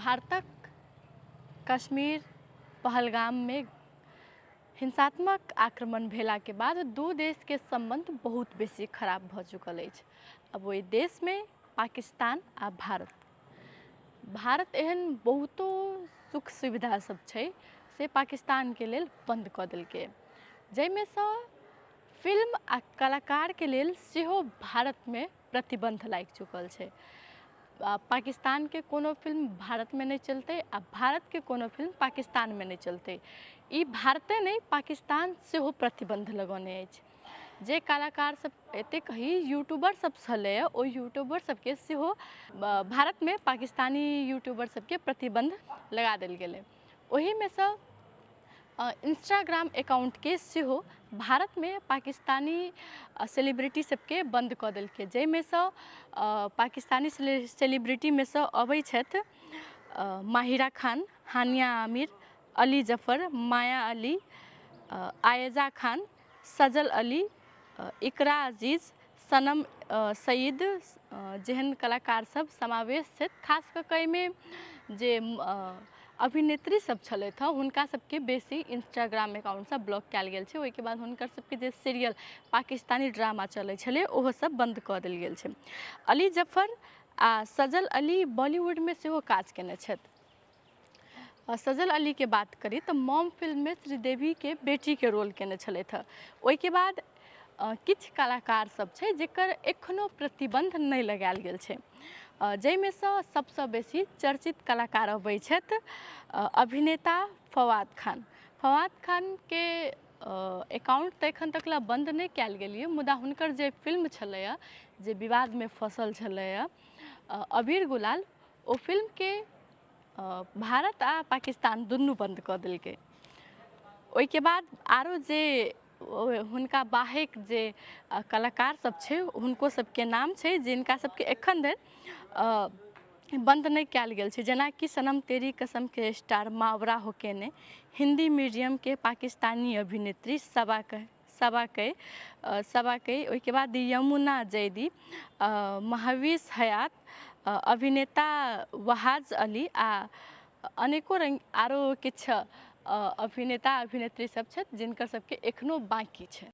भारतक कश्मीर पहलगाममे हिंसात्मक आक्रमण भेलाके बाद दू देशके सम्बन्ध बहुत बेसी खराब भऽ चुकल अछि। आब ओहि देशमे पाकिस्तान आ भारत। भारत एहन बहुतो सुख सुविधा सब छै से पाकिस्तानके लेल बन्द कऽ देलकै, जाहिमे सँ फिल्म आ कलाकारके लेल सेहो भारतमे प्रतिबन्ध लागि चुकल छै। पाकिस्तानके कोनो फिल्म भारतमे नहि चलतै आ भारतके कोनो फिल्म पाकिस्तानमे नहि चलतै। ई भारते नहि, पाकिस्तान सेहो प्रतिबन्ध लगौने अछि। जे कलाकार सब एते कही यूट्यूबर सब छलैए, ओहि यूट्यूबर सबके सेहो भारतमे पाकिस्तानी यूट्यूबर सबके प्रतिबन्ध लगा देल गेलै। ओहिमे सँ इंस्टाग्राम अकाउंटके सेहो भारतमे पाकिस्तानी सेलिब्रिटी सबके बन्द कऽ देलकै, जाहिमे सँ पाकिस्तानी सेलिब्रिटीमे सँ अबै छथि माहिरा खान, हानिया आमिर, अली जफर, माया अली, आयजा खान, सजल अली, इकरा अजीज, सनम सईद जेहन कलाकार सब समावेश छथि। खास कऽ कऽ एहिमे जे अभिनेत्री सब छलथि हँ, हुनका सबके बेसी इंस्टाग्राम अकाउंटसँ ब्लॉक कयल गेल छै। ओहिके बाद हुनकर सबके जे सीरियल पाकिस्तानी ड्रामा चलै छलै, ओहो सब बन्द कऽ देल गेल छै। अली जफर आ सजल अली बॉलीवुडमे सेहो काज केने छथि। सजल अलीके बात करी तऽ मॉम फिल्ममे श्रीदेवीके बेटीके रोल केने छलथि हँ। ओहिके बाद किछु कलाकार सब छै जकर एखनो प्रतिबन्ध नहि लगायल गेल छै, जाहिमे सँ सबसँ बेसी चर्चित कलाकार अबै छथि अभिनेता फवाद खान। फवाद खानके एकाउंट तऽ एखन तक लए बन्द नहि कयल गेल यऽ, मुदा हुनकर जे फिल्म छलैए जे विवादमे फँसल छलैए, अबीर गुलाल, ओ फिल्मके भारत आ पाकिस्तान दुनू बन्द कऽ देलकै। ओहिके बाद आरो जे हुनका बाहेक जे कलाकार सब छै, हुनको सबके नाम छै जिनका सबके एखन धरि बन्द नहि कयल गेल छै, जेनाकि सनम तेरी कसमके स्टार मावरा होकेने, हिन्दी मीडियमके पाकिस्तानी अभिनेत्री सबा सबाकै सबाकै, ओहिके बाद यमुना जैदी, महवीश हयात, अभिनेता वहाज अली आ अनेको रङ्ग आरो किछु अभिनेता अभिनेत्री सब छथि जिनकर सबके एखनो बाँकी छै।